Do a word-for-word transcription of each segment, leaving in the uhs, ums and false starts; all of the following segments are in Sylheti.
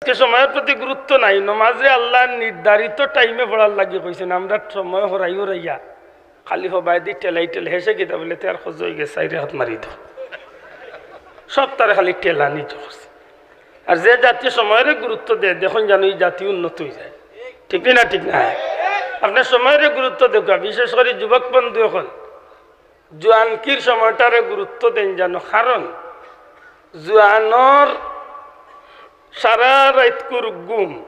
যে সময়র প্রতি গুরুত্ব নাই। নমাজে আল্লাহ নির্ধারিত টাইমে পড়ার লাগি কইছেন, আমরা সময় হরাই হরাইয়া খালি হবায়দি ঠেলাই ঠেলাই হেষে কিতা বলে, "তে আর খোঁজ হয়ে গেছে, চাইর রেখাত মারি দাও।" সব তারে খালি ঠেলানি করছে। আর যে জাতি সময়রে গুরুত্ব দেয়, দেখইন জানো এই জাতি উন্নত হয়ে যায়। ঠিক নি না? ঠিক না? আপনে সময়রে গুরুত্ব দেউক্কা, বিশেষ করি যুবক বন্ধু অকল জুয়ানকির সময়টারে গুরুত্ব দেইন জানো, কারণ জুয়ানর সারা রাইতকুর ঘুম,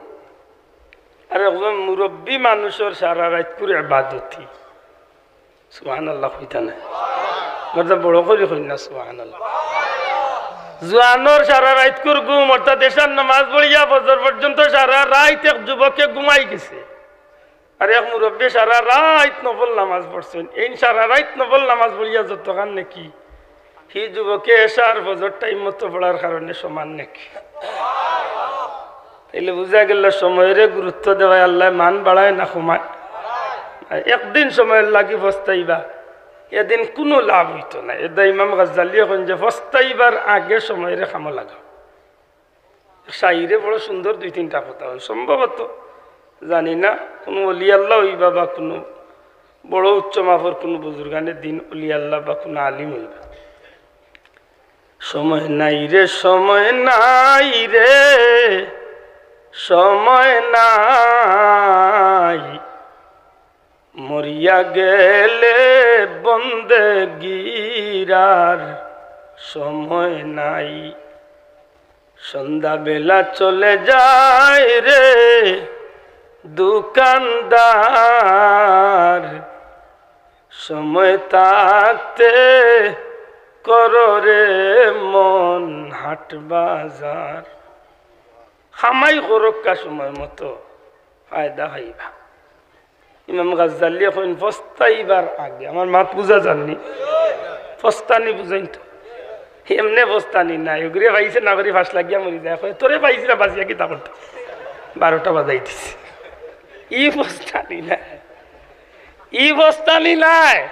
আর একজন মুরব্বী মানুষর সারা রাইতকুর ইবাদতি। সুবহানাল্লাহ কইতা না? বড় করি কইন না সুবহানাল্লাহ। জুয়ানর সারা রাইতকুর ঘুম, অর্থাৎ এশার নামাজ পড়িয়া ফজর পর্যন্ত সারা রাইত এক যুবকে ঘুমাই গেছে। আর এক মুরব্বী সারা রাইত নফল নামাজ পড়ছেন। এইন সারা রাইত নফল নামাজ পড়িয়া যতখান নেকি, হি যুবকে এশার ফজর টাইম মতো পড়ার কারণে সমান নেকি। তাইলে বুঝা গেল সময়রে গুরুত্ব দেওয়ায় আল্লায় মান বাড়ায় না কমায়? একদিন সময়র লাগি পস্তাইবা, এদিন কুনু লাভ হইতো না। এরদায় ইমাম গাজ্জালিয়ে কইন যে পস্তাইবার আগে সময়রে কামো লাগাও। শাইরে বড় সুন্দর দুই তিনটা কথা হয়, সম্ভবত জানি না কুনু অলি আল্লাহ অইবা বা কুনু বড় উচ্চ মাপর কুনু বুজুর্গানে দিন অলি আল্লাহ বা কুনু আলিম অইবা। সময় নাই রে, সময় নাই রে, সময় নাই। মরিয়া গেলে বন্দেগীর আর সময় নাই। সন্ধ্যাবেলা চলে যায় রে দোকানদার, সময় থাকতে করো রে মন হাট বাজার। কামাই করউক্কা সময় মতো, ফায়দা পাইবা। ইমাম গাজ্জালিয়ে কইন, পস্তাইবার আগে, আমার মাত বুঝা যার নি? পস্তানি বুঝইন তো? এমনে পস্তানি নায়, ওগুরে পাইছে না করি ফাঁস লাগিয়া মরি যায়, কয়, "তোরে পাইছি না, বাঁচিয়া কিতা করতাম?" বারোটা বাজাই দিছে। ই পস্তানি নায়, ই পস্তানি নায়।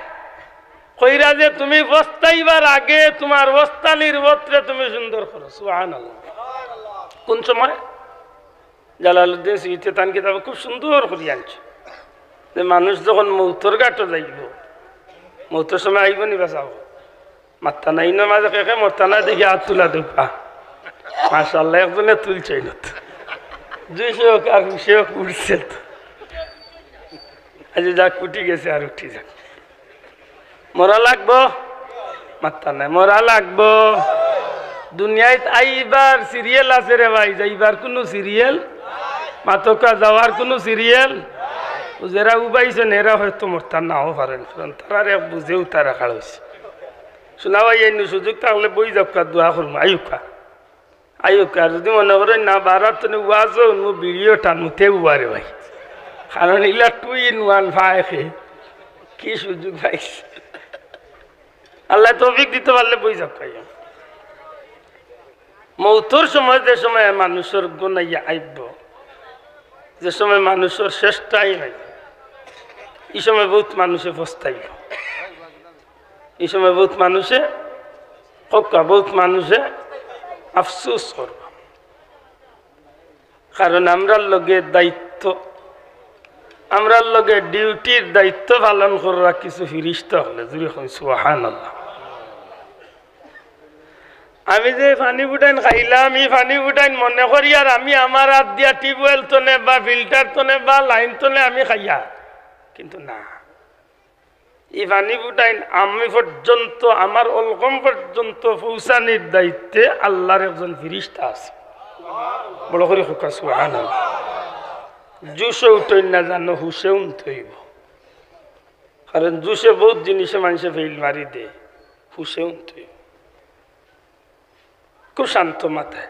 কইরা যে তুমি পস্তাইবার আগে তুমার পস্তানির বতরে তুমি সুন্দর করো। সুবহানাল্লাহ। কোন সময়? জালালউদ্দিন সুয়ুতিয়ে তান কিতাবে খুব সুন্দর করি আনছে যে মানুষ যখন মৌতর ঘাটো যাইবো, মৌতর সময় আইবো নি বাঁচাবো? মাত্তা নাই, ইনো মাঝে কে কে মরতা না দেখি আত তুলা দেউক্কা। মাশাআল্লাহ, একজনে তুলছে ইনো তো। দুইশো হোক আর দুইশো হোক উঠছে তো। আচ্ছা যাক, উঠি গেছে আর উঠি যাক। মরা লাগবো? মাত্তা নাই, মরা লাগবো। দুনিয়াত আইবার সিরিয়াল আছে রে ভাই, যাইবার কুনু সিরিয়াল? মাতউক্কা, যাওয়ার কুনু সিরিয়াল? যেরা উবাইছইন, এরা হয়তো মরতা নাও পারইন, কারণ তারার এক বুঝেও তারা খাড়া অইছে। শুনা ভাই, এই সুযোগ থাকলে বই যাউক্কা, দোয়া করমু, আইউক্কা। আইউক্কা, আর যুদি মনে করইন না, বারাত তনে ওয়াজও হুনমু, বিড়িও টানমু, তে উবারে ভাই। কারণ ইলা two in one পায় কে। কি সুযোগ পাইছে। আল্লায় তৌফিক দিতো পারলে বই যাউক্কা। মৌতর সময় যে সময় মানুষর গুনাইয়া আইবো, যে সময় মানুষর শেষ টাইম আইবো, ই সময় বউত মানুষে পস্তাইবো। ই সময় বউত মানুষে, কউক্কা, বউত মানুষে আফসোস করবো। কারণ আমরার লগে দায়িত্ব, আমরার লগে ডিউটির দায়িত্ব পালন কররা কিছু ফিরিস্তা অকলে, জুরে কইন সুবহানাল্লাহ। আমি যে পানি ফুটাইন খাইলাম, ই পানি ফুটাইন মনে করি আর আমি আমার আত দিয়া টিউবওয়েল তনে বা ফিল্টার তনে বা লাইন তনে আমি খাইয়ার, কিন্তু না। ই পানি ফুটাইন আমি পর্যন্ত, আমার অলকম পর্যন্ত পৌঁছানির দায়িত্বে আল্লার একজন ফিরিস্তা আছে। বড় করি কউক্কা সুবহানাল্লাহ। জুশে উঠইন না জানো, হুশে উঠতে অইবো। কারণ জুশে বউত জিনিসে মানষে ফেইল মারি দে, হুশে উঠতে অইবো। খুব শান্ত মাথায়।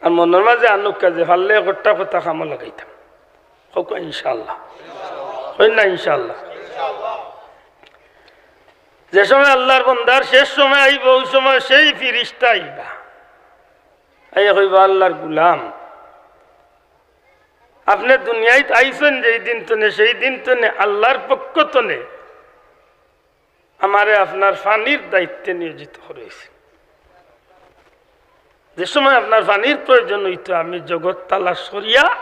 আর মনর মাঝে আনুক্কা যে পারলে একটা কথা কামো লাগাইতাম। কউক্কা ইনশাআল্লাহ। কইন না ইনশাআল্লাহ। যে সময় আল্লার বন্দার শেষ সময় আইবো, অউ সময় সেই ফিরিস্তা আইবা। আইয়া কইবা, "আল্লার গুলাম, আপনে দুনিয়াত আইছইন যেই দিন তনে, সেই দিন তনে আল্লার পক্ষ তনে আমারে আপনার পানির দায়িত্বে নিয়োজিত করাইছইন।" যে সময় আপনার পানির প্রয়োজন অইতো, আমি জগৎ তালাশ করিয়া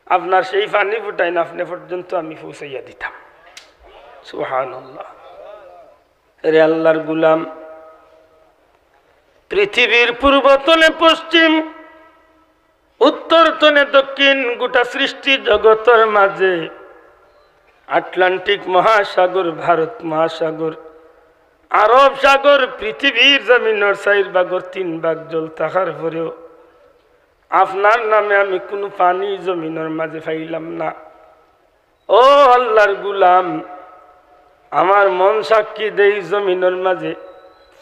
আপনার সেই পানি ফুটাইন আপনে পর্যন্ত আমি পৌঁছাইয়া দিতাম। সুবহানাল্লাহ। রে আল্লাহর গুলাম, পৃথিবীর পূর্ব তনে পশ্চিম, উত্তর তনে দক্ষিণ, গোটা সৃষ্টি জগতর মাঝে আটলান্টিক মহাসাগর, ভারত মহাসাগর, আরব সাগর, পৃথিবীর জমিনর চাইর ভাগর তিন ভাগ জল থাকার পরেও আপনার নামে আমি কুনু পানি জমিনর মাঝে পাইলাম না। ও আল্লাহর গুলাম, আমার মন সাক্ষী দেয়, জমিনর মাঝে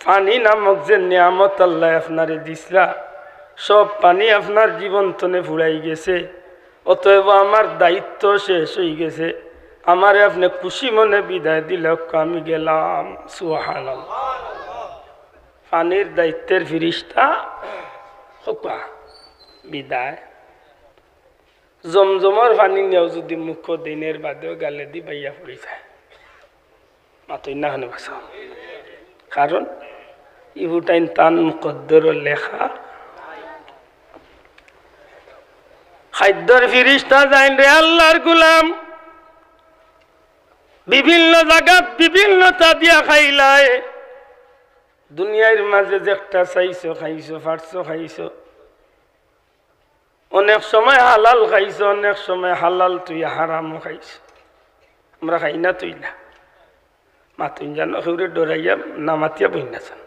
পানি নামক যে নিয়ামত আল্লায় আপনারে দিছলা, সব পানি আপনার জীবন তনে ফুরাই গেছে। অতএব আমার দায়িত্ব শেষ অইগেছে, আমারে আপনে খুশি মনে বিদায় দিলে অক্কা আমি গেলাম। সুবহানাল্লাহ। পানির দায়িত্বের ফিরিস্তা অক্কা বিদায়। জমজমর পানি নিয়াও যুদি মুখো দেইন, এর বাদেও গালেদি বাইয়া পড়ি যায়। মাতইন না কেনে বাঁচাও। কারণ ইবুটাইন তান মুকদ্দরো লেখা। খাদ্যর ফিরিস্তা যাইন, রে আল্লাহর গুলাম, বিভিন্ন জাগাত বিভিন্নতা দিয়া খাইলায়। দুনিয়ার মাঝে যেকটা চাইছো খাইছো, পারছো খাইছো। অনেক সময় হালাল খাইছো, অনেক সময় হালাল থুইয়া হারামও খাইছো। আমরা খাই না থুইলা। মাতইন জানো, কেউরে ডরাইয়া না মাতিয়া বইন না জানো।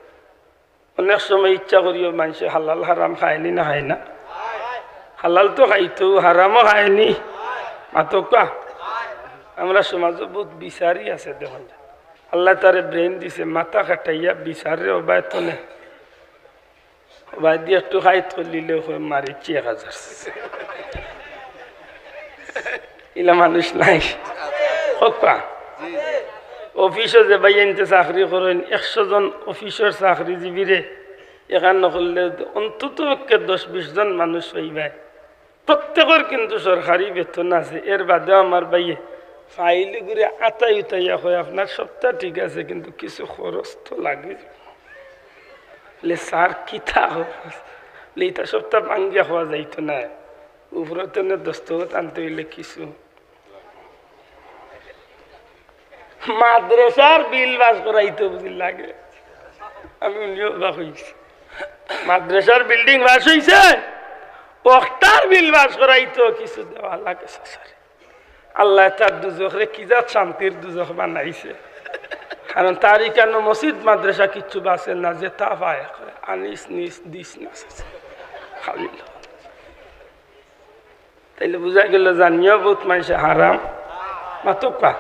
অনেক সময় ইচ্ছা করিও মানষে হালাল হারাম খায়নি না খায় না? হালাল তো খাইতো, হারামও খায়নি। মাতউক্কা। আমরা সমাজো বউত বিচারি আছে, দেখইন। আল্লায় তারে brain দিছে, মাথা খাটাইয়া বিচাররে অবায়তনে বাদ দিয়া একটু খাইত করলিলে কয়, "মারিছি এক হাজার।" ইলা মানুষ নাই। অক্কা। অফিসো যে ভাইয়াইন্তে চাকরি করইন, একশো জন অফিসর চাকরিজীবীরে এখান না করলে অন্তত পক্ষে দশ বিশ জন মানুষ পাইবায়। প্রত্যেকর কিন্তু সরকারি বেতন আছে। এর বাদেও আমার ভাইয়ে ফাইল ঘুরে আতাই উতাইয়া কয়, "আপনার সবটা ঠিক আছে, কিন্তু কিছু খরচ তো লাগে।" বলে, "স্যার, কিতা খরচ?" বলে, "ইতা সবটা ভাঙ্গিয়া খাওয়া যাইতো না, উপরে তো না দস্তখত আনতে অইলে কিছু।" মাদ্রাসার বিল পাস করাইতো বুঝি লাগে। আমি উনিও অবাক অইছি। মাদ্রাসার বিল্ডিং পাস অইছে, অখটার বিল পাস করাইতো কিছু দেওয়া লাগে চাচারে। আল্লায় তার দুজখরে কি জাত শান্তির দুজখ বানাইছে। কারণ তার ইকানো মসজিদ মাদ্রাসা কিচ্ছু বাঁচে না, যেতা পায় করে আনিস নিস দিস না চাচা। খালি লো। তাইলে বুঝা গেল জানিও বউত মানষে হারাম। মাতউক্কা।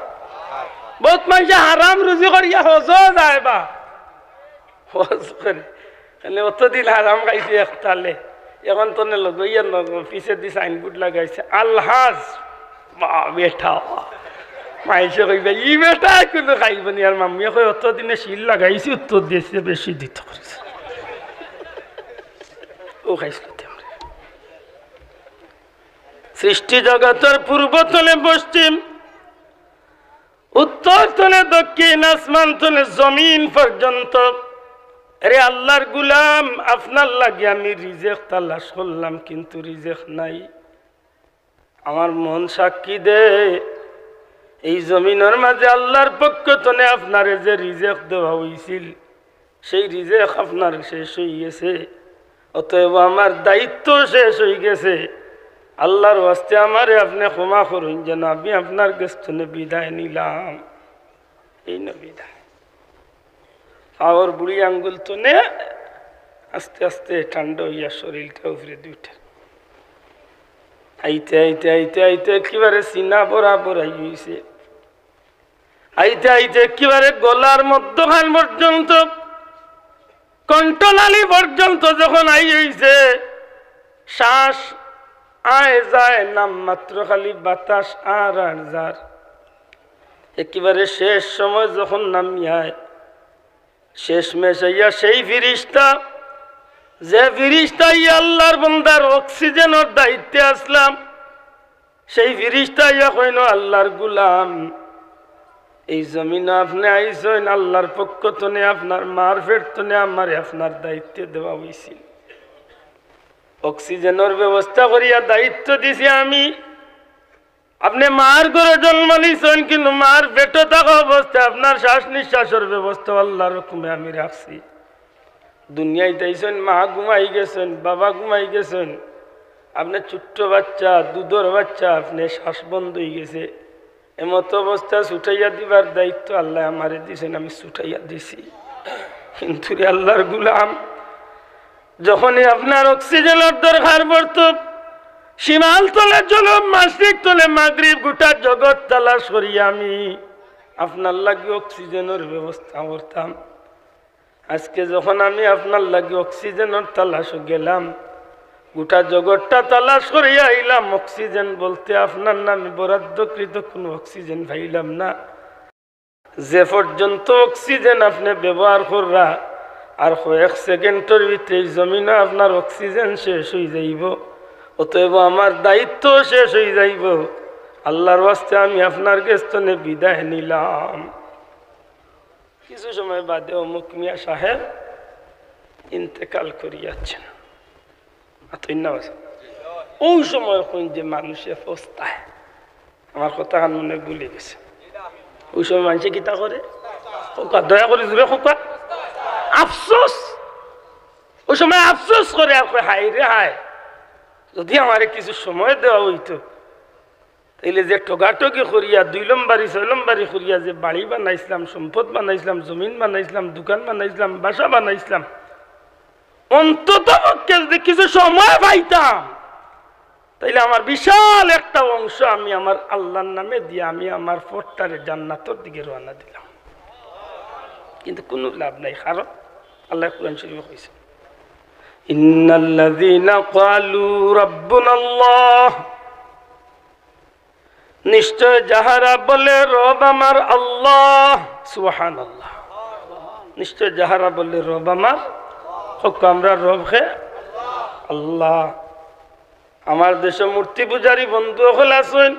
বউত মানষে হারাম রুজি করিয়া হজও যায় বা। হজ করে। মানে অতদিন হারাম খাইছে একতালে। এখন তনে লগইয়া নগ-, পিছেদি signboard লাগাইছে, "আলহাজ।" বা বেটা, বা। মানষে কইবা, "ই বেটায় কুনু খাইবো নি?" আর মামুয়ে কয়, "অতদিনে সিল লাগাইছি, উত্তর দিছে, বেশি দিত করেছে।" ও খাইছিল তেমন। সৃষ্টি জগতর পূর্ব তনে পশ্চিম, উত্তর তনে দক্ষিণ, আসমান তনে জমিন পর্যন্ত। রে আল্লাহর গুলাম, আপনার লাগি আমি রিজেক তালাশ করলাম, কিন্তু রিজেক নাই। আমার মন সাক্ষী দে, এই জমিনর মাঝে আল্লাহর পক্ষ তনে আপনারে যে রিজেক দেওয়া অইছিল, সেই রিজেক আপনার শেষ অইগেছে, অতএব আমার দায়িত্ব শেষ অইগেছে। আল্লাহর ওয়াস্তে আমারে আপনে ক্ষমা করইন, যেন আমি আপনার গেছ তনে বিদায় নিলাম। এই না বিদায়। পাওর বুড়ি আঙ্গুল তনে আস্তে আস্তে ঠান্ডা অইয়া শরীরটা উপরেদি উঠে। আইতে আইতে আইতে আইতে একেবারে সিনা বরাবর আই অইছে। আইতে আইতে একেবারে গলার মধ্যখান পর্যন্ত, কণ্ঠনালী পর্যন্ত যখন আই অইছে, শ্বাস আয় যায়, নামমাত্র খালি বাতাস আর আর যার। একেবারে শেষ সময় যখন নামি আয়, শেষমেশ আইয়া সেই ফিরিস্তা, যে ফিরিস্তা ই আল্লাহর বন্দার অক্সিজেনর দায়িত্বে আছলাম, সেই ফিরিস্তা আইয়া কইন, "আল্লাহর গুলাম, এই জমিনো আপনে আইছইন, আল্লার পক্ষ তনে আপনার মার পেট তনে আমারে আপনার দায়িত্বে দেওয়া অইছিল। অক্সিজেনর ব্যবস্থা করিয়া দায়িত্ব দিছি আমি। আপনে মার ঘরো জন্ম নিছইন, কিন্তু মার পেটো থাকা অবস্থায় আপনার শ্বাস নিঃশ্বাসর ব্যবস্থা আল্লার হুকুমে আমি রাখছি। দুনিয়াইত আইছইন, মা ঘুমাই গেছইন, বাবা ঘুমাই গেছইন, আপনে ছোট্ট বাচ্চা, দুধর বাচ্চা, আপনে শ্বাস বন্ধ অইগেছে, এমত অবস্থা ছুটাইয়া দিবার দায়িত্ব আল্লায় আমারে দিছইন, আমি ছুটাইয়া দিছি। কিন্তু রে আল্লার গুলাম, যখনই আপনার অক্সিজেনর দরকার পড়তো, শিমাল তলে জনম, মাশরিক তলে মাগরিব, গোটা জগৎ তালাশ করিয়া আমি আপনার লাগি অক্সিজেনর ব্যবস্থা করতাম। আজকে যখন আমি আপনার লাগি অক্সিজেনর তালাশো গেলাম, গোটা জগৎটা তালাশ করিয়া আইলাম, অক্সিজেন বলতে আপনার নামে বরাদ্দকৃত কুনু অক্সিজেন পাইলাম না। যে পর্যন্ত অক্সিজেন আপনে ব্যবহার কররা, আর কয়েক সেকেন্ডর ভিতরে এই জমিনো আপনার অক্সিজেন শেষ অইযাইবো। অতএব আমার দায়িত্ব শেষ অইযাইবো। আল্লার ওয়াস্তে আমি আপনার গেছ তনে বিদায় নিলাম। কিছু সময় বাদে অমুক মিয়া সাহেব ইন্তেকাল করিয়াছেন। আতইন না বাসা? অউ সময় কইন যে মানষে পস্তায়। আমার কথাখান মনে ভুলি গেছে। অউ সময় মানষে কিতা করে? কউক্কা, দয়া করি জুরে কউক্কা। আফসোস। অউ সময় আফসোস করে আর কয়, "হায় রে হায়, যুদি আমারে কিছু সময় দেওয়া অইতো।" তাইলে যে ঠগাঠগি করিয়া, দুই লম্বারি, ছয় লম্বারি করিয়া যে বাড়ি বানাইছলাম, সম্পদ বানাইছলাম, জমিন বানাইছলাম, দোকান বানাইছলাম, বাসা বানাইছলাম, অন্তত পক্ষে যুদি কিছু সময় পাইতাম, তাইলে আমার বিশাল একটা অংশ আমি আমার আল্লার নামে দিয়া আমি আমার পথটারে জান্নাতর দিকে রওয়ানা দিলাম। কিন্তু কুনু লাভ নাই, কারণ আল্লায় কুরআন শরিফো কইছইন, "ইন্নাল্লাযীনা ক্বালু রাব্বুনাল্লাহ।" নিশ্চয় যাহারা বলে, "রব আমার আল্লাহ।" সুবহানাল্লাহ। নিশ্চয় যাহারা বলে, "রব আমার", কউক্কা, আমরার রব কে? আল্লাহ। আমার দেশো মূর্তি পূজারী বন্ধু অকল আছইন,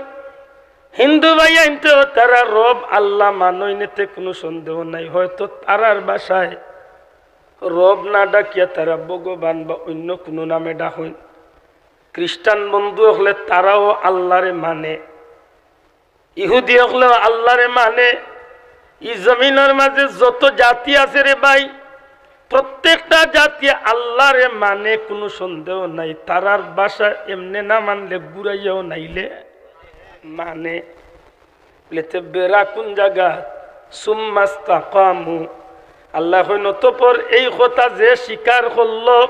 হিন্দু ভাইয়াইন্তে তারা রব আল্লাহ মানইন, এতে কুনু সন্দেহ নাই। হয়তো তারার ভাষায় রব না ডাকিয়া তারা ভগবান বা অইন্য কুনু নামে ডাকইন। খ্রিস্টান বন্ধু অকলে তারাও আল্লারে মানে, ইহুদি অকলেও আল্লারে মানে। ই জমিনর মাঝে যত জাতি আছে রে ভাই, প্রত্যেকটা জাতি আল্লারে মানে, কুনু সন্দেহ নাই। তারার ভাষা এমনে না মানলে ঘুরাইয়াও নাইলে মানে। বলে, তে বেড়া কুন জাগাত? সুম্মাস্তাকামু। আল্লায় কইন, অতঃপর এই কথা যে স্বীকার করলো,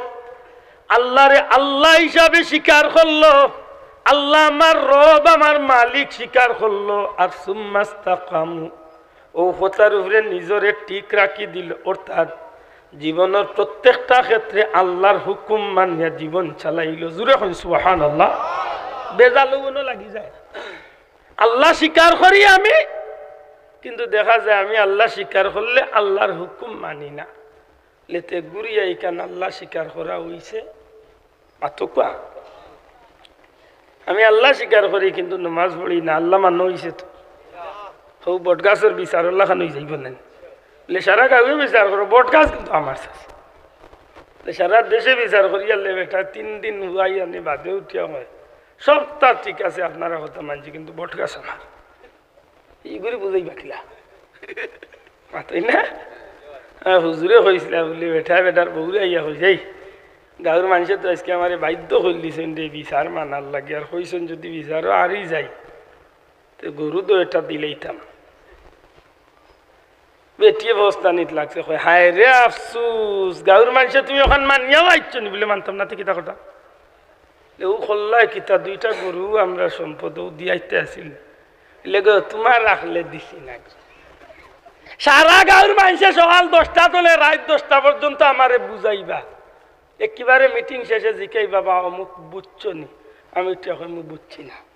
আল্লারে আল্লাহ হিসাবে স্বীকার করলো, আল্লাহ আমার রব, আমার মালিক স্বীকার করলো, আর সুম্মাস্তাকামু, অউ কথার উপরে নিজরে ঠিক রাখি দিল, অর্থাৎ জীবনর প্রত্যেকটা ক্ষেত্রে আল্লার হুকুম মানিয়া জীবন চালাইল। জুরে কইন সুবহানাল্লাহ। বেজাল অগুনো লাগি যায়। আল্লাহ স্বীকার করি আমি, কিন্তু দেখা যায় আমি আল্লাহ স্বীকার করলে আল্লার হুকুম মানি না। লেতে ঘুরিয়া ইখান আল্লাহ স্বীকার করা অইছে। আতকুয়া, আমি আল্লাহ স্বীকার করি কিন্তু নমাজ পড়ি না, আল্লাহ মানো অইছে তো। হউ বটগাছর বিচারর লাখান অইযাইবো না নি? বলে, "সারা গাউয়ে বিচার করো, বটগাছ কিন্তু আমার চাচা।" বলে, "সারা দেশে বিচার করি আনলে বেটা, তিন দিন হুয়াই আনি বাদে উঠিয়া কয়, 'সবতা ঠিক আছে, আপনারা কথা মানছি, কিন্তু বটগাছ আমার।'" ইগুরে বুঝাইবা কিলা? মাতইন না? আহ, হুজুরে কইছিলা বুলি বেটা, বেটার বউরে আইয়া কইছে, "এই গাউর মানষে তো আইজকে আমারে বাধ্য করি দিছইন রে বিচার মানার লাগি, আর কইছইন যুদি বিচারো আরি যাই, তে গরু দুইটা দিলাইতাম।" বেটিয়ে বস্তানিত লাগছে, কয়, "হায় রে আফসুস, গাউর মানষে তুমি অখান মানিয়াও আইছো নি?" বলে, "মানতাম না, তে কিতা করতাম?" বলে, "অউ করলায় কিতা, দুইটা গরু আমরার সম্পদ, অউ দিয়াইতে আছিল।" বলে, "গো, তুমার রাখলে দিছি না গো।" সারা গাউর মানষে সকাল দশটা তনে রাইত দশটা পর্যন্ত আমারে বুঝাইবা। একেবারে মিটিং শেষে জিকাইবা, "বা অমুক বুঝছো নি?" আমি উঠিয়া কইমু, "বুঝছি না।"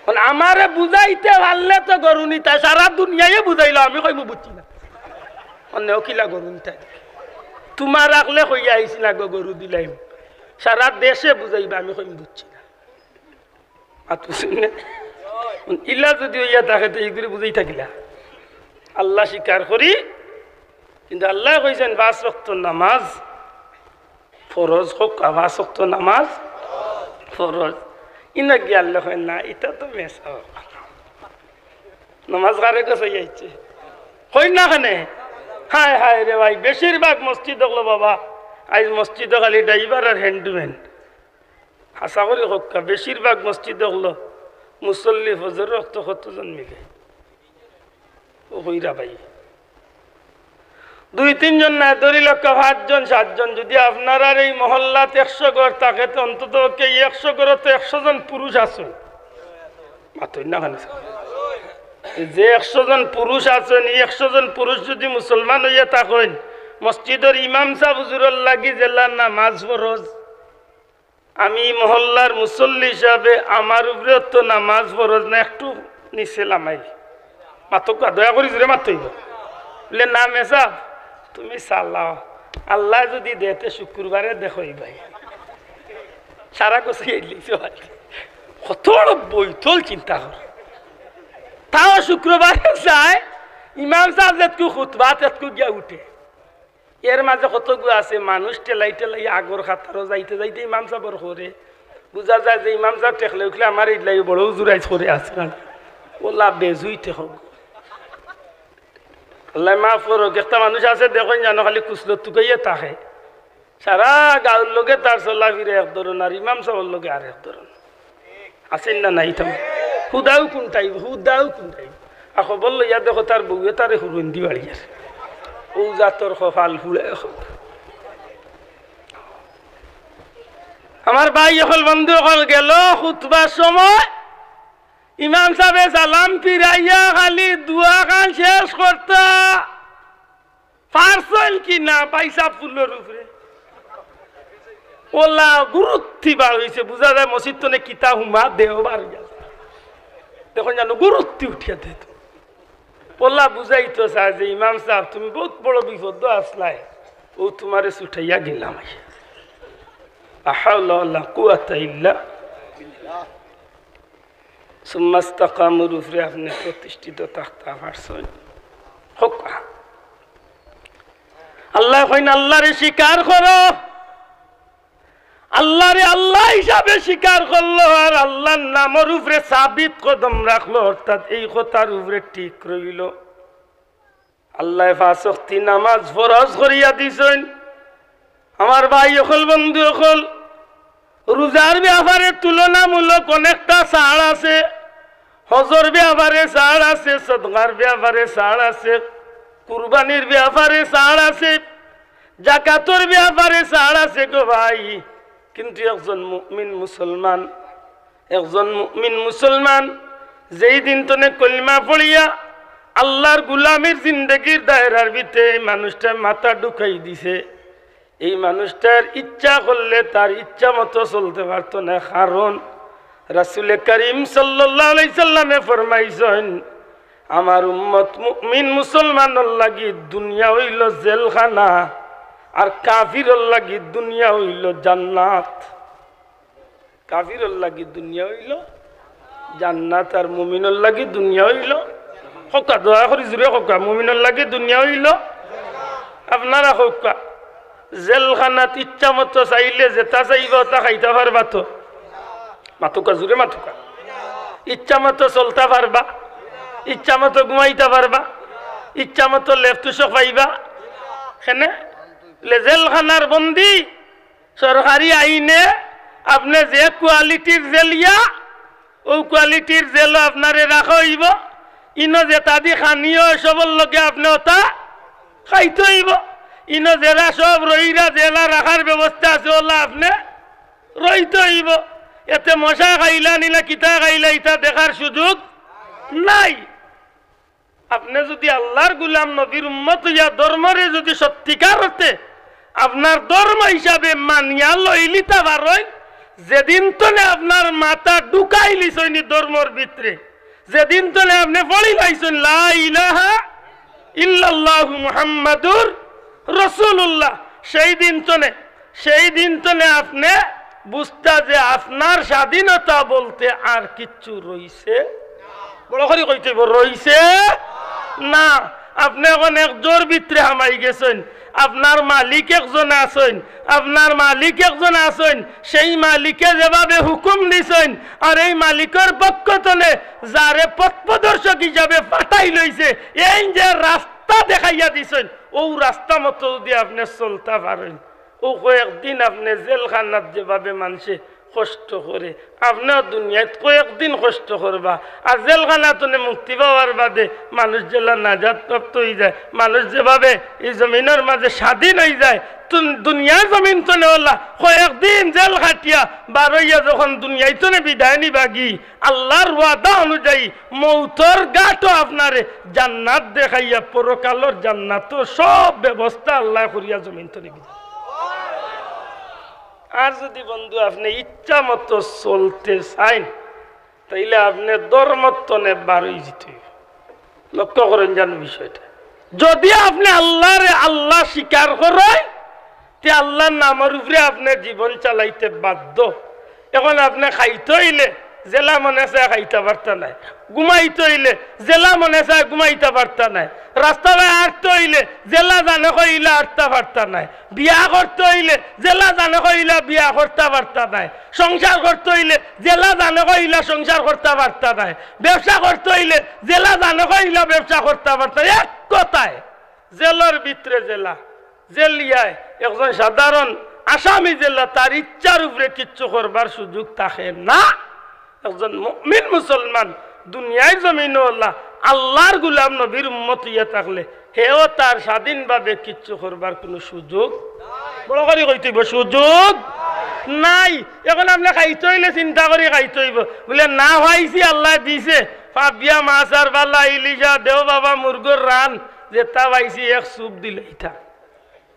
অখন আমারে বুঝাইতে পারলে তো গরু নিতায়, সারা দুনিয়ায় বুঝাইলো, আমি কইমু বুঝছি না। অন্যে কিলা গরু নিতায়? তুমার রাখলে কইয়া আইছি না গো, গরু দিলাইমু। সারা দেশে বুঝাইবা, আমি কইমু বুঝছি না। মাত বুঝছইন না? ইলা যুদি অইয়া থাকে, তে ইগুরে বুঝাইতা কিলা? আল্লাহ স্বীকার করি, কিন্তু আল্লায় কইছইন পাঁচ ওয়াক্ত নামাজ ফরজ। কউক্কা, পাঁচ ওয়াক্ত নামাজ ফরজ। ইনো গিয়া আল্লায় কইন না, ইটা তো মেসাব। নামাজ কারে গছাই আইছে? কইন না কেনে? হায় হায় রে ভাই, বেশিরভাগ মসজিদ অকলো বাবা, আইজ মসজিদো খালি driver আর handyman। হাছা করি কউক্কা, বেশিরভাগ মসজিদ অকলো মুসল্লি ফজরর ওয়াক্ত কতজন মিলে? ও কইরা ভাই, দুই তিনজন নায়, ধরি লউক্কা পাঁচজন সাতজন। যুদি আপনারার এই মহল্লাত একশো ঘর থাকে, তে অন্তত পক্ষে এই একশো ঘরো তো একশো জন পুরুষ আছইন। মাতইন না কেনে? যে একশো জন পুরুষ আছইন, এই একশো জন পুরুষ যুদি মুসলমান অইয়া থাকইন, মসজিদর ইমাম সাব হুজুরর লাগি যেলা নামাজ ফরজ, আমি মহল্লার মুসল্লি হিসাবে আমার উপরে তো নামাজ ফরজ না, একটু নিচে লামাই। মাতউক্কা, দয়া করি জুরে মাতইন। বলে, "না মেসাব, তুমি চালাও, আল্লায় যুদি দেয় তে শুক্রবারে দেখো ভাই।" সারা গছাই আইলিছে ভাই। কত বড় বৈতল চিন্তা কর। তাও শুক্রবারে যায়, ইমাম সাব যেতকু খুতবা, তেতকু গিয়া উঠে। এর মাঝে কতগু আছে মানুষ ঠেলাই ঠেলাই আগর কাতারো যাইতে যাইতে ইমাম সাবর করে। বুঝা যায় যে ইমাম সাব ঠেকলে উঠলে আমার ইগলাই বড় হুজুর আইজ করে আছে না। ওলা বেজুই ঠেকগ। আল্লায় মাফ করউক। একটা মানুষ আছে দেখইন জানো, খালি কুছলত তুকাইয়া থাকে। সারা গাউর লগে তার চলাফিরা এক ধরন, আর ইমাম সাবর লগে আর এক ধরন। আছইন না নাই? তাম হুদাউ কুনটাই, হুদাউ কুনটাই। আর খবর লইয়া দেখো, তার বউয়ে তারে হুরুন্দি বাড়িয়ার। ও জাতর কপাল ফুড়ে এখন। আমার ভাই অকল, বন্ধু অকল, গেল খুতবার সময় ইমাম সাবে সালাম ফিরাইয়া খালি দোয়া খান শেষ করতা। পারছইন কি না, পাইছাব ফুলর উপরে। ওলা গুরুত্তি বার অইছে, বুঝা যায় মসজিদ তনে কিতা হুমা দেও বার অইয়া যায়। দেখইন জানো গুরুত্তি উঠিয়া দে তো। ওলা বুঝাইতো চায় যে, "ইমাম সাব, তুমি বউত বড় বিপদ আছলায়, ও তুমারে ছুটাইয়া গেলাম।" লা হাওলা ওয়ালা কুওয়াতা ইল্লা বিল্লাহ। সুম্মা ইস্তাকামুর উপরে আপনে প্রতিষ্ঠিত থাকতা পারছইন? কউক্কা। আল্লায় কইন, আল্লারে স্বীকার করো, আল্লারে আল্লাহ হিসাবে স্বীকার করলো, আর আল্লার নামর উপরে সাবিত কদম রাখলো, অর্থাৎ এই কথার উপরে ঠিক রইলো। আল্লায় পাঁচ ওয়াক্তি নামাজ ফরজ করিয়া দিছইন। আমার ভাই অকল, বন্ধু অকল, রোজার ব্যাপারে তুলনামূলক অনেকটা ছাড় আছে, হজর ব্যাপারে ছাড় আছে, সদকার ব্যাপারে ছাড় আছে, কুরবানির ব্যাপারে ছাড় আছে, জাকাতর ব্যাপারে ছাড় আছে গো ভাই। কিন্তু একজন মুমিন মুসলমান একজন মুমিন মুসলমান যেই দিন তনে কলিমা পড়িয়া আল্লার গুলামির জিন্দেগির দায়রার ভিতরে এই মানুষটায় মাথা ঢুকাই দিছে, এই মানুষটার ইচ্ছা করলে তার ইচ্ছা মতো চলতে পারতো না। কারণ রাসূলে করিম সাল্লাল্লাহু আলাইহি সাল্লামে ফরমাইছইন, "আমার উম্মত মুমিন মুসলমানর লাগি দুনিয়া অইলো জেলখানা, আর কাফিরর লাগি দুনিয়া অইলো জান্নাত।" কাফিরর লাগি দুনিয়া অইলো জান্নাত, আর মুমিনর লাগি দুনিয়া অইলো, কউক্কা, দয়া করি জুরে কউক্কা, মুমিনর লাগি দুনিয়া অইলো, আপনারা কউক্কা, জেলখানাত ইচ্ছা মতো চাইলে যেটা চাইবা ওটা খাইতা পারবা তো? মাতউক্কা, জুরে মাতউক্কা। ইচ্ছা মতো চলতা পারবা, ইচ্ছা মতো ঘুমাইতা পারবা, ইচ্ছা মতো লেপ তুষক পাইবা। কেনে? লে জেলখানার বন্দি সরকারি আইনে আপনে যে কোয়ালিটির জেলিয়া, অউ কোয়ালিটির জেলো আপনারে রাখা অইবো। ইনো যেতাদি খানি অয়, সবর লগে আপনে ওটা খাইতে অইবো। ইনো যেরা সব রইরা, যেলা রাখার ব্যবস্থা আছে, ওলা আপনে রইতে অইবো। এতে মশা খাইলা নি না কিতা খাইলা, ইতা দেখার সুযোগ নাই। আপনে যুদি আল্লার গুলাম, নবীর উম্মত অইয়া ধর্মরে যুদি সত্যিকার অর্থে আপনার ধর্ম হিসাবে মানিয়া লইলিতা পারইন, যেদিন তনে আপনার মাথা ঢুকাইলিছইন ই ধর্মর ভিতরে, যেদিন তনে আপনে পড়িলাইছইন লা ইলাহা ইল্লাল্লাহু মুহাম্মাদুর রাসূলুল্লাহ, সেই দিন তনে, সেই দিন তনে আপনে বুঝতা যে আপনার স্বাধীনতা বলতে আর কিচ্ছু রইছে। বড় করি কইতে অইবো, রইছে না। আপনে অখন এক জোর ভিতরে হামাই গেছইন। আপনার মালিক একজন আছইন, আপনার মালিক একজন আছইন। সেই মালিকে যেভাবে হুকুম দিছইন, আর এই মালিকর পক্ষ তনে যারে পথপ্রদর্শক হিসাবে পাঠাই লইছে, এইন যে রাস্তা দেখাইয়া দিছইন, অউ রাস্তা মতো যুদি আপনে চলতা পারইন, অউ কয়েকদিন আপনে জেলখানাত যেভাবে মানষে কষ্ট করে, আপনেও দুনিয়াত কয়েকদিন কষ্ট করবা। আর জেলখানা তনে মুক্তি পাওয়ার বাদে মানুষ যেলা নাজাত প্রাপ্ত অইযায়, মানুষ যেভাবে ই জমিনর মাজে স্বাধীন অইযায়, তুন-, দুনিয়ার জমিন তনে অলা কয়েকদিন জেল খাটিয়া বারইয়া যখন দুনিয়াই তনে বিদায় নিবাগি, আল্লার ওয়াদা অনুযায়ী মউতর ঘাটো আপনারে জান্নাত দেখাইয়া পরকালর জান্নাতর সব ব্যবস্থা আল্লায় করিয়া জমিন তনে বিদায়। আর যুদি বন্ধু আপনে ইচ্ছা মতো চলতে চাইন, তাইলে আপনে ধর্মর তনে বারই যিতে অইবো। লক্ষ্য করইন যেন বিষয়টা। যুদি আপনে আল্লারে আল্লা স্বীকার করইন, তে আল্লার নামর উপরে আপনে জীবন চালাইতে বাধ্য। অখন আপনে খাইতে অইলে যেলা মনে চায় খাইতা পারতা নায়, ঘুমাইতে অইলে যেলা মনে চায় ঘুমাইতা পারতা নায়, রাস্তাবায় আটতে অইলে যেলা জানে কয় ইলা আটতা পারতা নায়, বিয়া করতে অইলে যেলা জানে কয় ইলা বিয়া করতা পারতা নায়, সংসার করতে অইলে যেলা জানে কয় ইলা সংসার করতা পারতা নায়, ব্যবসা করতে অইলে যেলা জানে কয় ইলা ব্যবসা করতা পারতা নায়। এক কথায়, জেলর ভিতরে যেলা, জেলিয়ায় একজন সাধারণ আসামি যেলা, তার ইচ্ছার উপরে কিচ্ছু করবার সুযোগ থাকে না। একজন মুমিন মুসলমান দুনিয়ার জমিনো অলা আল্লার গুলাম নবীর উম্মত অইয়া থাকলে হেও তার স্বাধীনভাবে কিচ্ছু করবার কুনু সুযোগ, বড় করি কইতে অইবো, সুযোগ নাই। অখন আপনে খাইতে অইলে চিন্তা করি খাইতে অইবো, বুলে না খাইছি আল্লায় দিছে, পাবিয়া মাছ আর বালা ইলিশা দেও বাবা মুরগর রান, যেতা পাইছি এক চুপ দিলে ইতা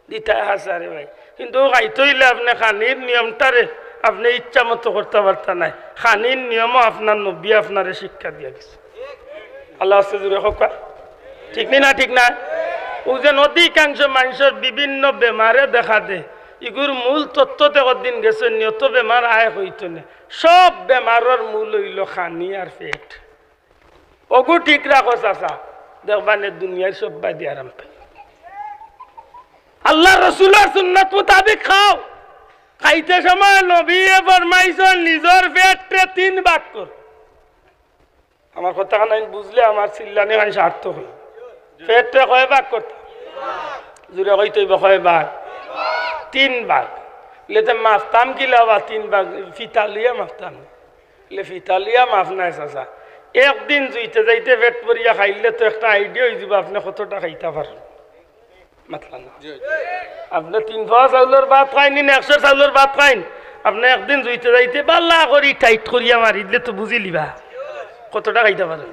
দিতায় হাছা রে ভাই। কিন্তু খাইতে অইলে আপনে খানির নিয়মটারে আপনে ইচ্ছা মতো করতা পারতা নায়। খানির নিয়মও আপনার নবীয়ে আপনারে শিক্ষা দিয়া গেছে। আল্লার ওয়াস্তে জুরে কউক্কা। ঠিক নি না? ঠিক না? অউ যেন অধিকাংশ মানষর বিভিন্ন বেমারে দেখা দেয়, ইগুর মূল তত্ত্ব তে কদিন গেছে, নিয়ত বেমার আয় কইতো নে। সব বেমারর মূল অইলো খানি আর পেট। অগু ঠিক রাখো চাচা, দেখবা নে দুনিয়ার সব বাদি আরাম পাই। আল্লার রসুলর সুন্নত মুতাবিক খাও। খাইতে সময় নবীয়ে ফরমাইছইন, নিজর পেটরে তিন ভাগ কর। আমার কথাখান বুঝলে আমার চিল্লানিখান সার্থক অইবো। পেটরে কয় ভাগ করতা? জুরে কইতে অইবো, কয় ভাগ? তিন ভাগ। ইলে তে মাপতাম কিলা বা তিন ভাগ? ফিতা লইয়া মাপতাম। ইলে ফিতা লইয়া মাপ নায় চাচা। একদিন জুইতে যাইতে পেট ভরিয়া খাইলে তো একটা idea অইযিবো আপনে কতটা খাইতা পারইন। মাতলা না। আপনে তিন পোয়া চাউলর ভাত খাইন নি একশোর চাউলর ভাত খাইন, আপনে একদিন জুইতে যাইতে বালা করি tight করিয়া মারি দিলে তো বুঝিলিবা কতটা খাইতা পারইন।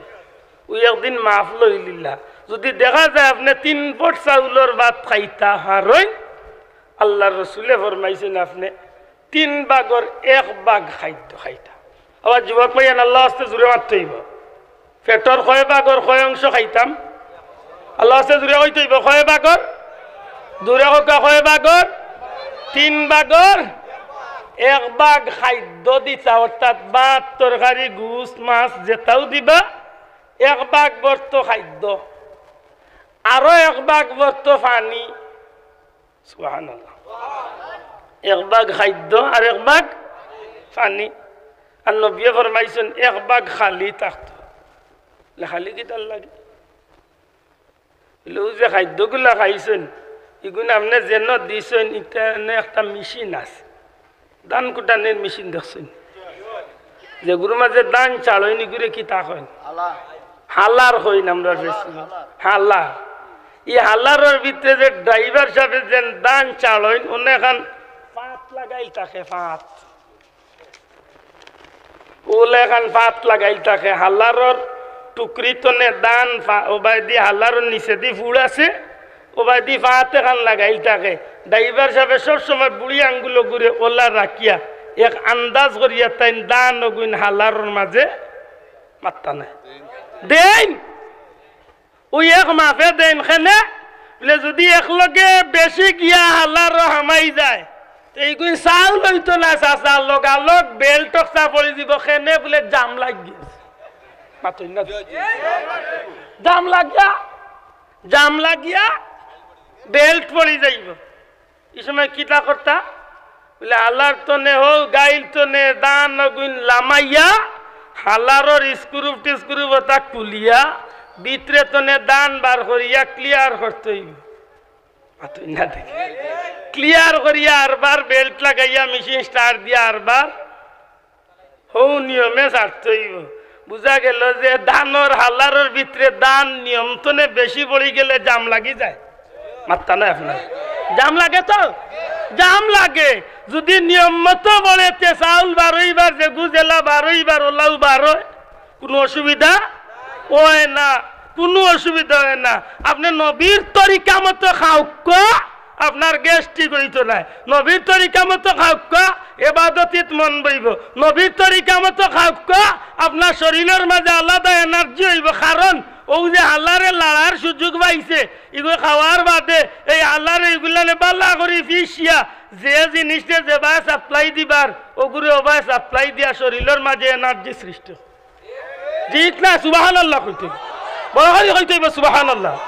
অউ একদিন মাপ লইলিলা। যুদি দেখা যায় আপনে তিন পট চাউলর ভাত খাইতা পারইন, আল্লার রসুলে ফরমাইছইন আপনে তিন ভাগর এক ভাগ খাইদ্য খাইতা। আবার যুবক ভাইয়াইন, আল্লার ওয়াস্তে জুরে মাততে অইবো। পেটর কয় ভাগর কয় অংশ খাইতাম? আল্লার ওয়াস্তে জুরে কইতে অইবো, কয় ভাগর? জুরে কউক্কা, কয় ভাগর? তিন ভাগর এক ভাগ খাইদ্য দিতা, অর্থাৎ ভাত, তরকারি, গুস্ত, মাছ যেতাউ দিবা, এক ভাগ ভরতো খাইদ্য, আরো এক ভাগ ভরতো পানি। সুবহানাল্লাহ। এক ভাগ খাইদ্য আর এক ভাগ পানি। আর নবীয়ে ফরমাইছইন এক ভাগ খালি থাকতো। লে খালি কিতার লাগি? অউ যে খাইদ্যগুলা খাইছইন, ইগুন আপনে যেন দিছইন, ইখানো একটা মেশিন আছে, ধান কুটানির মেশিন দেখছইন? যেগুর মাজে ধান চাড়ইন, ইগুরে কিতা কইন? হালার কইন আমরা বেশি। হালার। ই হালারর ভিতরে যে driver সাবে যেন ধান চাড়ইন, অনো এখান ফাত লাগাইল থাকে, ফাত। অলা এখান ফাত লাগাইল থাকে, হালারর টুকরি তনে ধান ফা-, অবায়দি হালারর নিচেদি ফুড় আছে, অবায়দি ফাত এখান লাগাইল থাকে। Driver সাবে সব সময় বুড়ি আঙ্গুলগুরে অলা রাখিয়া এক আন্দাজ করিয়া তাইন ধান অগুইন হালারর মাজে মাততা নায়। দেইন। অউ এক মাফে দেইন কেনে? বুলে, যুদি একলগে বেশি গিয়া হালারো হামাই যায়, তে ইগুইন চাউল অইতো না চাচা, লগালগ বেল টকচা পড়ি যিবো। কেনে? বুলে, জাম লাগি গেছে। মাতইন না। জাম লাগিয়া, জাম লাগিয়া বেল্ট পড়ি যাইবো। ই সময় কিতা করতা? বুলে, হালার তনে হউ, গাইল তনে ধান অগুইন লামাইয়া, হালারর স্ক্রুপ টিস্ক্রুপ অতা খুলিয়া, ভিতরে তনে ধান বার করিয়া ক্লিয়ার করতে অইবো। মাতইন না দেখি। ক্লিয়ার করিয়া আরবার বেল্ট লাগাইয়া মেশিন স্টার্ট দিয়া আরবার হউ নিয়মে ছাড়তে অইবো। বুঝা গেল যে ধানর হালারর ভিতরে ধান নিয়ম তনে বেশি পড়ি গেলে জাম লাগি যায়। মাতরা নায় আপনারা? জাম লাগে তো? জাম লাগে। যদি নিয়ম মতো পড়ে তে চাউল বারইবার, যেগু যেলা বারইবার, অলাউ বারয়, কুনু অসুবিধা অয় না, কুনু অসুবিধা অয় না। আপনে নবীর তরিকা মতো খাউক্কা, আপনার গ্যাস ঠিক অইতো নায়। নবীর তরিকা মতো খাউক্কা, এবাদতিত মন বইবো। নবীর তরিকা মতো খাউক্কা, আপনার শরীলর মাঝে আলাদা এনার্জি অইবো। কারণ অউ যে হালারে লাড়ার সুযোগ পাইছে, ইগু খাওয়ার বাদে এই হালারে ইগুলানে বালা করি ফিসিয়া, যে জিনিসটা যেবায় সাপ্লাই দিবার, অগুরে অবায় সাপ্লাই দিয়া শরীলর মাঝে এনার্জি সৃষ্টি অয়। ঠিক না? সুবহানাল্লাহ কইতে অইবো। বড় করি কইতে অইবো সুবহানাল্লাহ।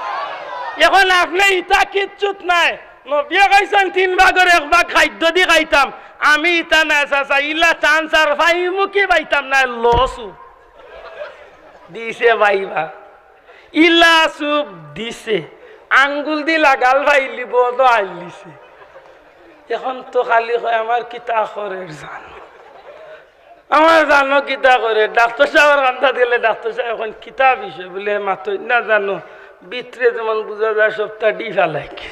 এখন আপনে ইতা কিচ্ছুত নায়। নবীয়ে কইছইন, "তিন ভাগর এক ভাগ খাদ্য দি খাইতাম।" আমি ইতা নায় চাচা, ইলা চান্স আর পাইমু কি? পাইতাম নায়, লসু দিছে ভাইবা। ইলা চুপ দিছে, আঙ্গুল দি লাগাল পাইলি বড় আইলিছে। এখন তো খালি কয়, "আমার কিতা করের জানো?" আমার জানো কিতা করে, ডাক্তর সাবর কান্দাত গেলে ডাক্তর সাবে কইন, "কিতা বিষয়?" বুলে, "মাতইন না জানো, ভিতরে যেমন বুঝা যায় সবটা ডিফা লাগছে।"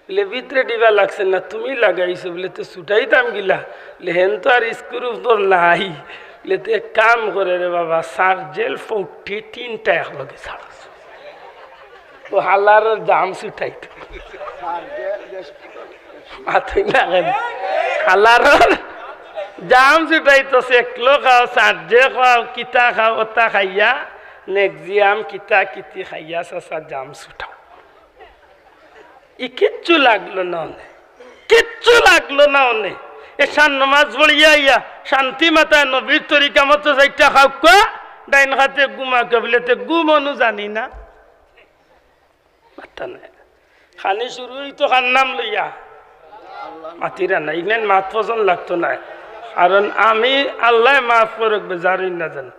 বুলে, "ভিতরে ডিফা লাগছে না, তুমি লাগাইছো।" বুলে, "তে ছুটাইতাম কিলা?" বুলে, "হেন তো আর স্ক্রুপ তো নাই।" বুলে, "তে এক কাম করে রে বাবা, সার্জেল ফোর্টি তিনটা একলগে ছাড়ো।" অউ হালারর জাম ছুটাইতো। মাতইন না কেনে? হালারর জাম ছুটাইতো, সেকলো খাও, সার্জে খাও, কিতা খাও, অতা খাইয়া, নেক্সিয়াম কিতা কিতি খাইয়া, চাচা জাম ছুটাও। ই কিচ্ছু লাগলো না অনে, কিচ্ছু লাগলো না অনে। এশার নমাজ পড়িয়া আইয়া শান্তি মাতায় নবীর তরিকা মতো চাইরটা খাউক্কা, ডাইন খাতে ঘুমাউক্কা। বুলে, "তে ঘুম অনো জানি না।" মাতরা নায়। খানি শুরু অইতো কার নাম লইয়া? মাতিরা না, ইগনাইন মাত পছন্দ লাগতো নায়। কারণ আমি, আল্লায় মাফ করউক, বেজার অইন না জানো।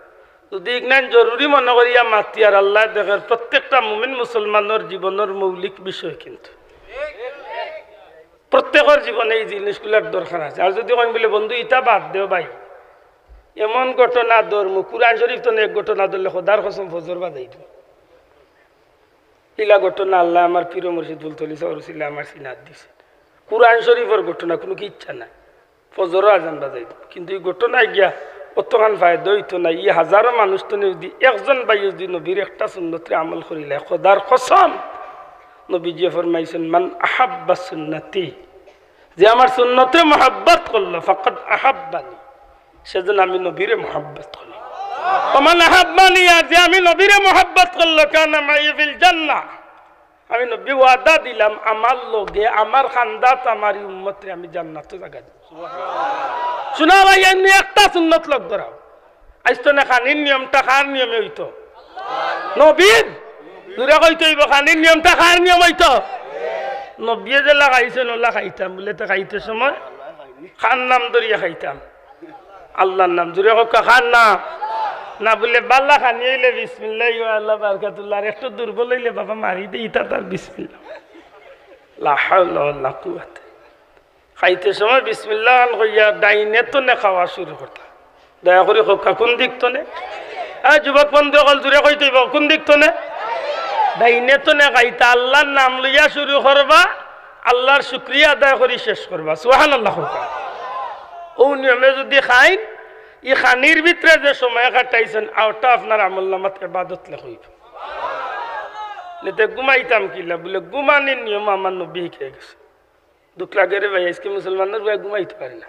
যদি ইগনাইন জরুরি মনো করিয়া মাতি আর আল্লায় দেখের, প্রত্যেকটা মুমিন মুসলমানর জীবনর মৌলিক বিষয় কিন্তু। প্রত্যেকর জীবনে ই জিনিসগুলার দরকার আছে। আর যদি কইন বুলে, "বন্ধু, ইতা বাদ দেও ভাই, এমন ঘটনা ধরমু, কুরআন শরীফ তনে এক ঘটনা ধরলে খোদার কসম ফজর বাজাই দিমু।" ইলা ঘটনা আল্লায় আমার পীর মুর্শিদ ফুলতলি সাবর উছিলায় আমার সিনাত দিছে। কুরআন শরীফর ঘটনা, কুনু কিচ্ছা নাই। ফজরর আজান বাজাই দিমু। কিন্তু ই ঘটনায় গিয়া অতখান ফায়দা অইতো না। ই হাজারো মানুষ তনে যদি একজন ভাইয়ে যদি নবীর একটা সুন্নতরে আমল করিলায়, খোদার কসম, নবীজিয়ে ফরমাইছইন, "মান আহাব্বা সুন্নতি", যে আমার সুন্নতরে মহব্বত করলো, "ফাকাদ আহাব্বানি", সেজন্য আমি নবীরে মহব্বত করলাম। "ওমান আহাব্বানি", আর যে আমি নবীরে মহব্বত করলো, "কানা মাই ফিল জান্নাহ", আমি নবী ওয়াদা দিলাম, আমার লগে, আমার কান্দাত আমার ই উম্মতরে আমি জান্নাতো জাগা দিমু। শুনা ভাই, এমনে একটা সুন্নত লগ ধরাও। আইজ তনে খানির নিয়মটা কার নিয়মে অইতো? নবীর। জুরে কইতে অইবো, খানির নিয়মটা কার নিয়ম অইতো? নবীয়ে যেলা খাইছইন, অলা খাইতাম বুলে, তে খাইতে সময় কার নাম ধরিয়া খাইতাম? আল্লার নাম। জুরে কউক্কা, কার নাম? না বুলে, বালা খানি অইলে বিসমিল্লাহি ওয়া আলা বারাকাতুল্লাহ, আর একটু দুর্বল অইলে বাবা মারি দেই, ইতা তার বিসমিল্লাহ। লা হাওলা ওয়ালা কুওয়াতা। খাইতে সময় বিসমিল্লাহ খান কইয়া ডাইনে তনে খাওয়া শুরু করতা। দয়া করি কউক্কা, কুন দিক তনে? এই যুবক বন্ধু অকল, জুরে কইতে অইবো, কুন দিক তনে? ডাইনে তনে খাইতা, আল্লার নাম লইয়া শুরু করবা, আল্লার শুকরিয়া আদায় করি শেষ করবা। সুবহানাল্লাহ কউক্কা। অউ নিয়মে যদি খাইন, ই খানির ভিতরে যে সময় কাটাইছইন, অউটা আপনার আমলনামাত ইবাদত লেখা অইবো। তে ঘুমাইতাম কিলা? বুলে, ঘুমানির নিয়ম আমার নবী হিকাই গেছে। দুখ লাগে রে ভাই, আইজকে মুসলমানর পুয়ায় ঘুমাইতো পারে না,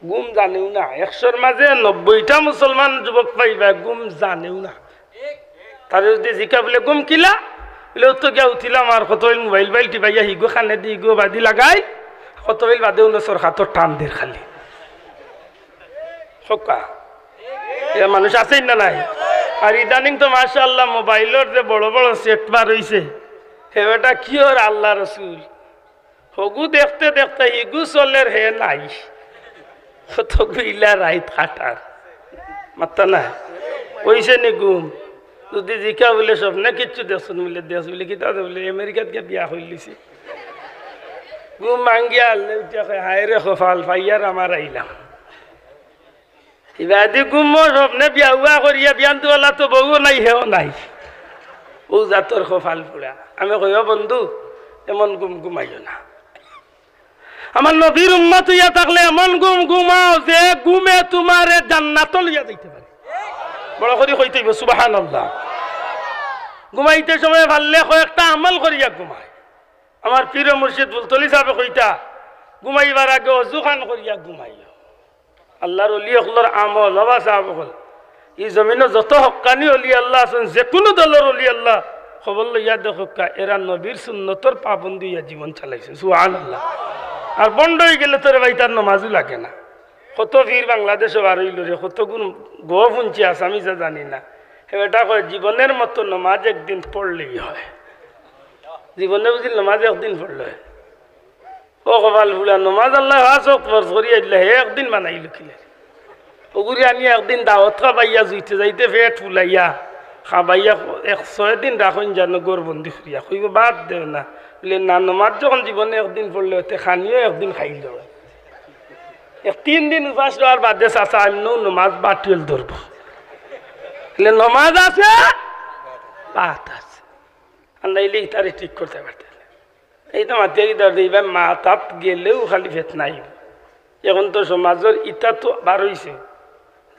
ঘুম জানেউ না। একশোর মাঝে নব্বইটা মুসলমান যুবক পাইবা, ঘুম জানেউ না। তারে যদি জিকা বুলে, "ঘুম কিলা?" বুলে, "অউ তো গিয়া উঠিলাম আর কতইল মোবাইল বাইল টিপাইয়া, হিগু কানে দি, হিগু বাদি লাগাই, কতইল বাদে উনো সরকাতর টান দের খালি।" কউক্কা, এরা মানুষ আছইন না নাই? আর ইদানিং তো মাশাআল্লাহ মোবাইলর যে বড় বড় সেট বার অইছে, হে বেটা কি ওর আল্লাহ রসুল, হগু দেখতে দেখতে হিগু চলের হে নাই, কতগু ইলা রাইত কাটার। মাত্তা না, অইছে নি ঘুম? যদি জিকা বুলে স্বপ্নে কিচ্ছু দেখছইন বুলে, দেখছি বুলে, কিতা আছে বুলে, আমেরিকাত গিয়া বিয়া করিলিছে। ঘুম ভাঙ্গিয়া আল্লে উঠিয়া কয়, হায় রে কপাল, পাইয়ার আমার আইলাম। ইবাদি ঘুমো স্বপ্নে বিয়া উয়া করিয়া বিয়ান দুয়ালা তো বউও নাই, হেও নাই। ও জাতর কপাল পুড়া। আমি কই, "ও বন্ধু, এমন ঘুম ঘুমাইও না।" আমার নবীর উম্মত অইয়া থাকলে এমন ঘুম ঘুমাও যে ঘুমে তুমারে জান্নাতো লইয়া যাইতে পারে। বড় করি কইতে অইবো, সুবহানাল্লাহ। ঘুমাইতে সময় পারলে কয়েকটা আমল করিয়া ঘুমায়। আমার পীর ও মুর্শিদ ফুলতলি সাহেবে কইতা, "ঘুমাইবার আগে অজু খান করিয়া ঘুমাইও।" আল্লাহর অলি অকলর আমল, বাবা সাহেব অকল। ই জমিনো যত হক্কানি অলি আল্লাহ আছইন, যেকুনু দলর অলি আল্লাহ, খবর লইয়া দেখউক্কা, এরা নবীর সুন্নতর পাবন্দ অইয়া জীবন চালাইছইন। সুবহানাল্লাহ। আর ভন্ড অইগেলে তো রে ভাই তার নমাজও লাগে না। কত পীর বাংলাদেশো বার অইলো রে, কতগুন গফ হুনছি আসামিজে জানি না। হে বেটা কয়, "জীবনের মতো নমাজ একদিন পড়লেই হয়।" জীবনে বুঝিল নমাজ একদিন পড়লে হয়। ও কপাল পুড়া, নমাজ আল্লায় পাঁচ ওয়াক্ত ফরজ করিয়া দিলা, হে একদিন বানাইলো কিলা? অগুরে আনিয়া একদিন দাওয়াত খাবাইয়া, জুইতে যাইতে পেট ফুলাইয়া, খাবাইয়া এক ছয় দিন রাখইন যেন ঘরবন্দি করিয়া। কইবো, "বাদ দেও না।" বুলে, "না, নমাজ যখন জীবনে একদিন পড়লে অয়, তে খানিও একদিন খাইল।" এক তিন দিন উপাস রওয়ার বাদে চাচা এমনেউ নমাজ বাতিল ধরবো। বুলে, "নমাজ আছে, ভাত আছে।" আর নাইলে ইতারে ঠিক করতে পারতে না। এই তো মাতিয়া কি দরদ, ইবার মাতাত গেলেউ খালি ফিতনাই। এখন তো সমাজর ইতা তো বার অইছে,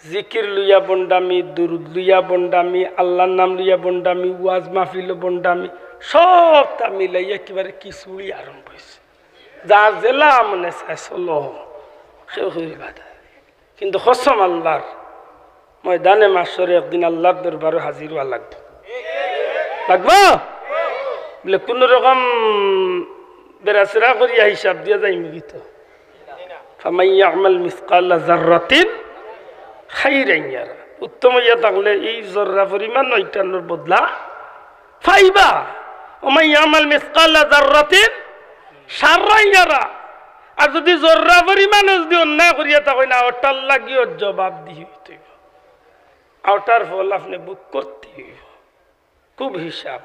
জিকির লইয়া ভন্ডামি, দুরুদ লইয়া ভন্ডামি, আল্লাহর নাম লইয়া ভন্ডামি, ওয়াজ মাহফিলো ভন্ডামি, সবতা মিলাইয়া একেবারে খিচুড়ি আরম্ভ অইছে। যার যেলা মনে চায় চলো, কেউ কেউ বাধা। কিন্তু কসম আল্লাহর, ময়দানে মাশরে একদিন আল্লাহর দরবারো হাজির অওয়া লাগবো। লাগবো? বুলে, কুনু রকম বেড়াছেড়া করিয়া হিসাব দিয়া যাইমুগি তো। ফামান ইয়ামাল মিসকালা জাররাতিন খাইরান ইয়ারা। উত্তম অইয়া থাকলে এই জর্রা পরিমাণ নয়টানোর বদলা পাইবা। ওমান ইয়ামাল মিসকালা জাররাতিন শাররান ইয়ারা। আর যদি জর্রা পরিমাণও যদি অন্যায় করিয়া থাকইন, অটার লাগিও জবাবদিহি অইতে অইবো। অটার ফল আপনে ভোগ করতে অইবো। খুব হিসাব।